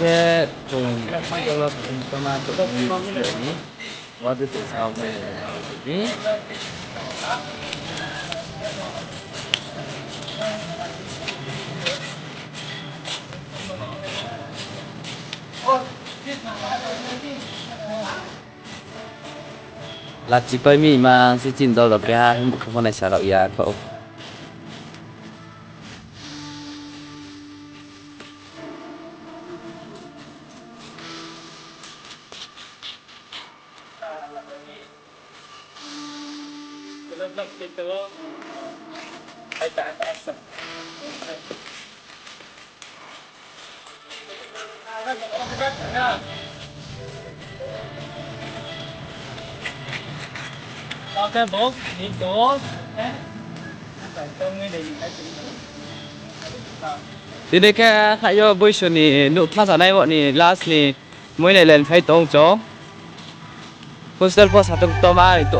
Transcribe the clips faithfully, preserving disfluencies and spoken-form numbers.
Khe chung, chung tama chung ni. What is this? How many? Lachi pai mi ma se chini dol rao keha himbu khe pho naisa rao ya kho. Tini khe khaih yo boisu ni nouh thansa nai wo ni last ni Moinai len phai tong chung. Hostel pho satung toma ri to.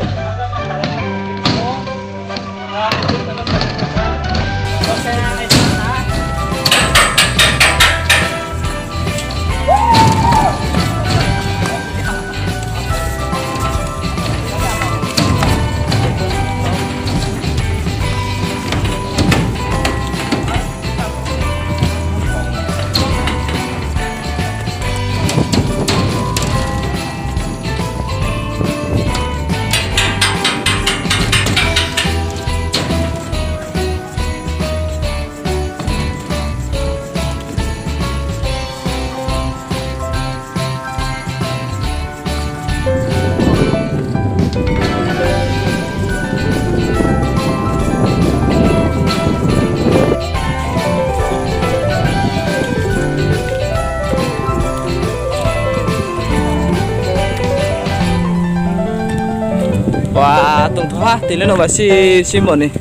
Wa, tongthoha, tini le no ba si, si mo ni.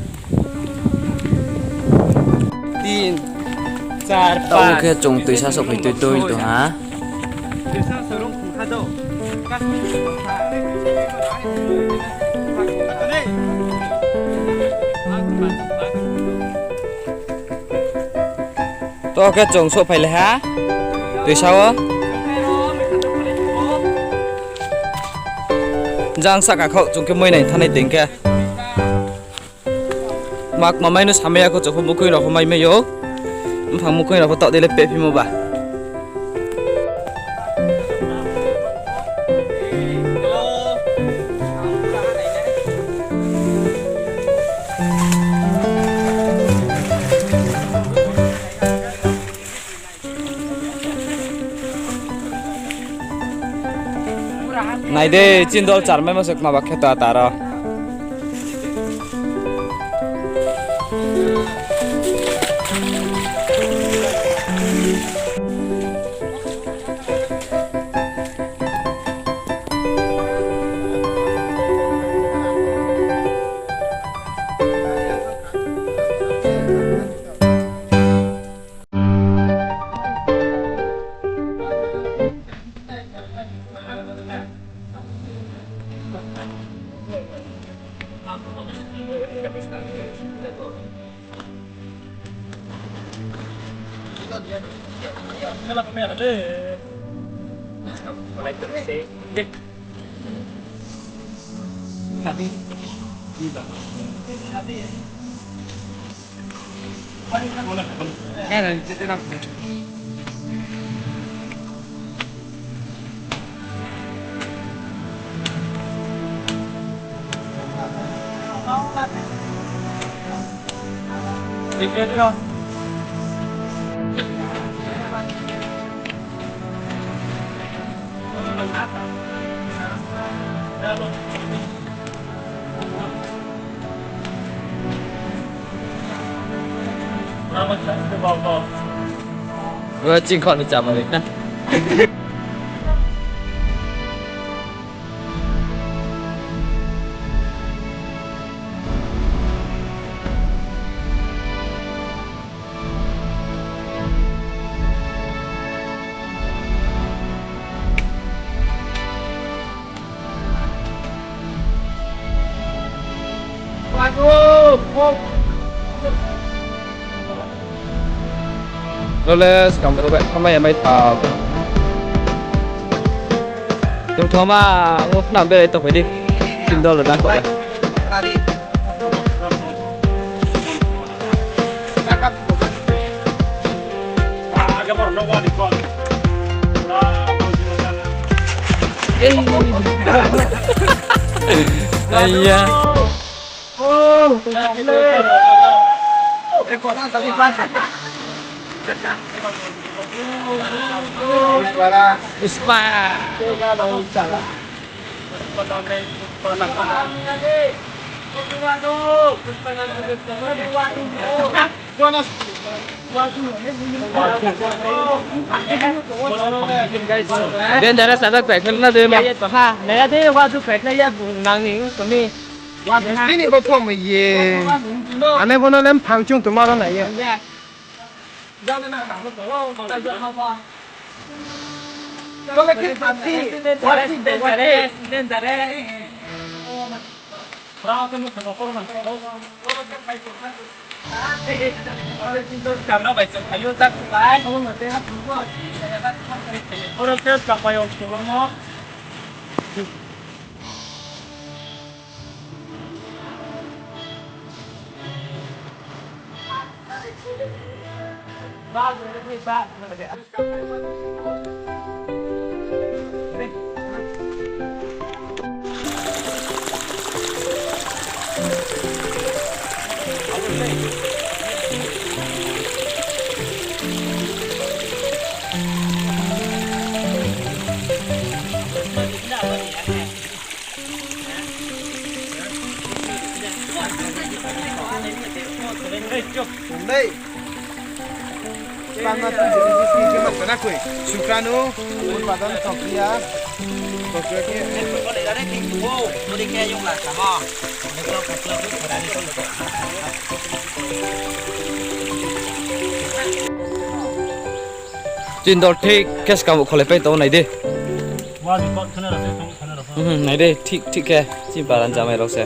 Tin, char, tao khe chung tuisa souhphai tui tui tong ha. To khe chung souhphai lai ha. Tuisa wo. Jang sahka khaoh chung khe moinai thanngnai toing khe. Mak mamai no samai ya kho, chung pho mukhung rao pho mai mai ou. Mphang mukhung rao pho taoh dei le pehphimo ba. Nai de, chini dol charmaimo se kma ba khe ta taro. Bo chingkho ni chama ni na. Ro le skang ro bai thanngmai ya mai tha. Tongthoma, o khna berai tongphai di. Tin dol rao dang kho. Aiya. Ispa. Dangerous ada paikhlai na de ma. Ha, naya de wadu paikhlai ya nang ni tumi. Bini bo phom ye. Ane bono lem phang chung tuma ro nai ye. Tong dei. Tangma tong dei, tong dei, tong dei, tong dei. Sukranu, Udpadon, Tokya, Tokya ke. Chini dol thik khe skang bo kholai pai tong nai di. Wa record khna ra se, tong khna ra. Hmm, nai di, thik, thik khe, chini baran jamai rao se.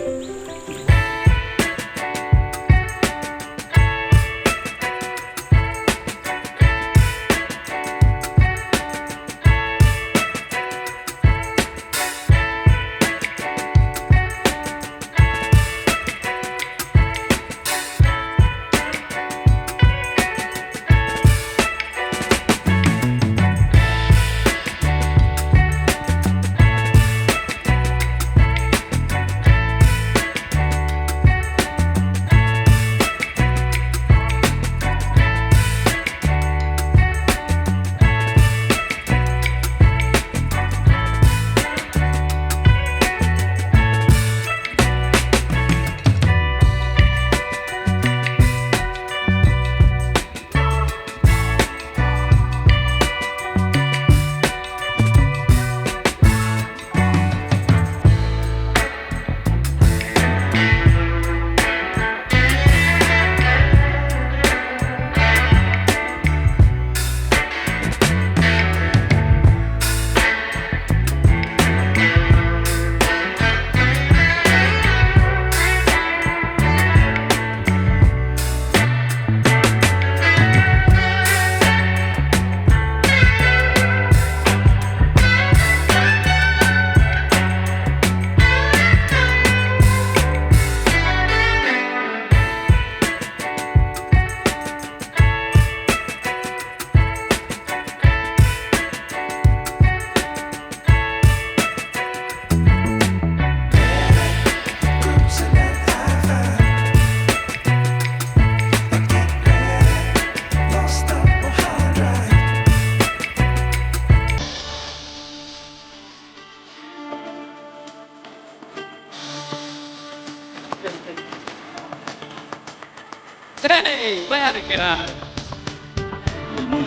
Hey, where are you?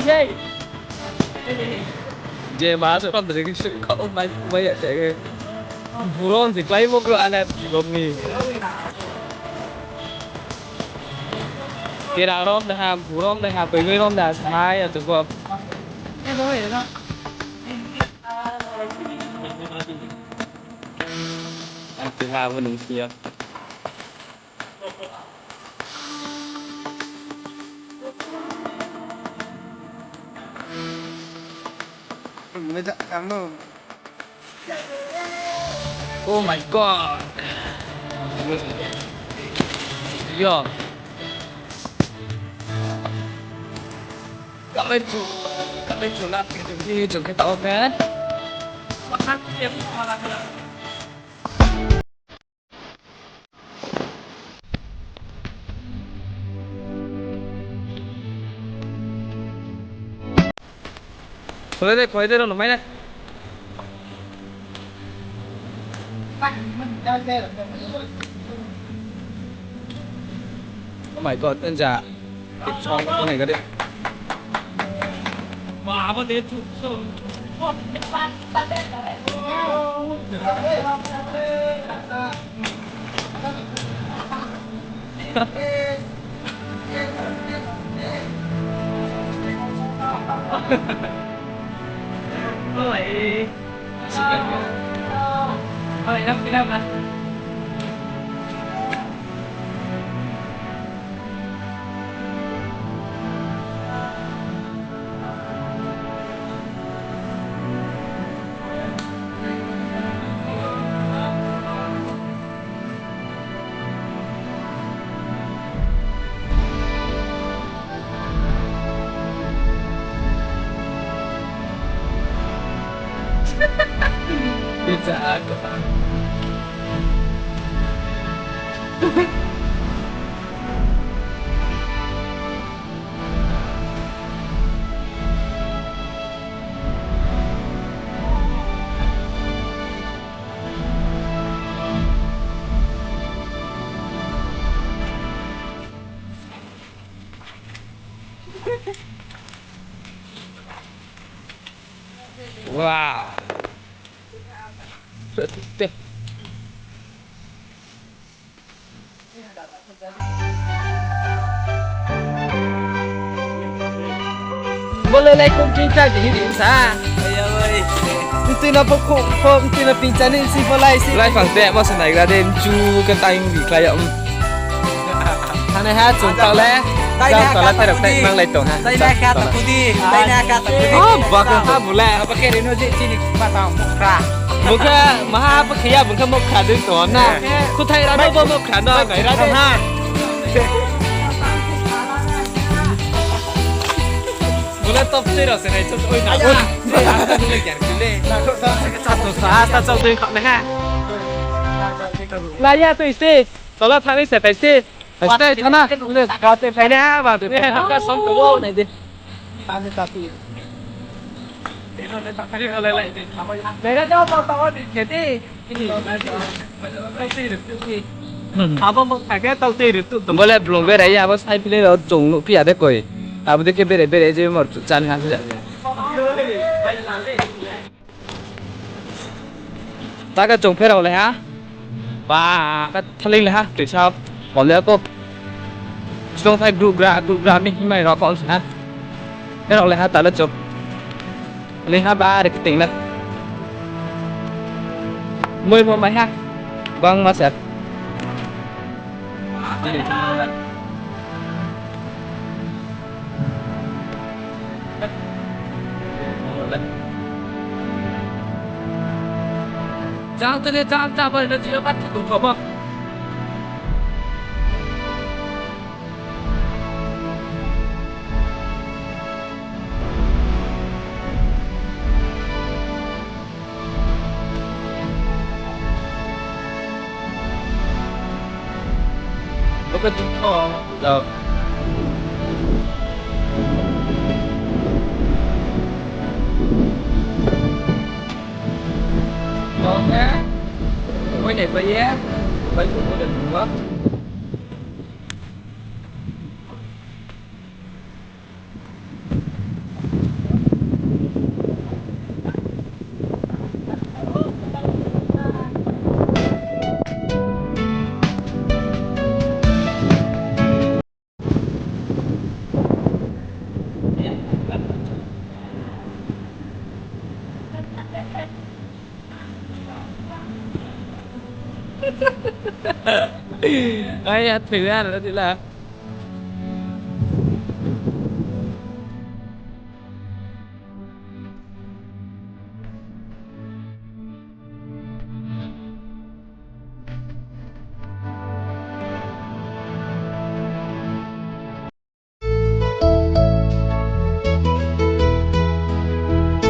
Hey. Je ma se rom de ki se ka o mai mai ya te. Burom si klái mo ko ana rom ni. Kira rom da ha, burom da ha, bai bai rom da, sai ya tu ko. Ante ha bo nung si ya. Ang no. Oh my God. Yo. Kami tu, kami tu nak tu ni tu kita open. Khoi de, khoi de, rao no mai na. Oh my God, enja. Song ko nai gade. Ma, abo de tu. Oi. Oi, kenapa? Wow. Bo le lai kum pingcha di hing sa. Ntui no pho khu, pho ntui no pingcha ni si pho lai si. Lai phang te mo se naigra de, mchu khe tang bi khlai ya, um. Thane ha, chung tao le. Jang tao le, therok tai mang lai tong ha. Tai na kha ta kudi, tai na kha ta kudi. Oh, bak ha bu le. Abo khe rino je chini pa tang mokra. Mokra, maha pa khe ya, mokra mokra dei tong na. Khuthai ra no bo mokra no, nai ra de. Bula top three rao se nai chok oi na. Oi, oi, ata bula gyar kile. Ata chok tui khap na ha. Lai ya tui se. Tola thani se phai se. Phai se thana. Ka te phai na ha ba te. Ka som to bo nai de. Thani ta tui. Abo mo kha khe tau tei ri tu. Bo le blung berai ya, abo sai phile rao chung nuh phi ya de koi. Abo dei khe berai berai je mor chani ha. Ta khe chung pherao le ha. Ba, ka thaling le ha, tuisa. Kol le ko. Song thai group gra, group gra mi himai rao kol se ha. Khe rao le ha, ta le chop. Ling ha ba, re kting le. Moi pho mai ha. Bang ma se. Jang tele jang ta bai na jia bat tu ko ma. Ai, ya, thoi ya, la, la.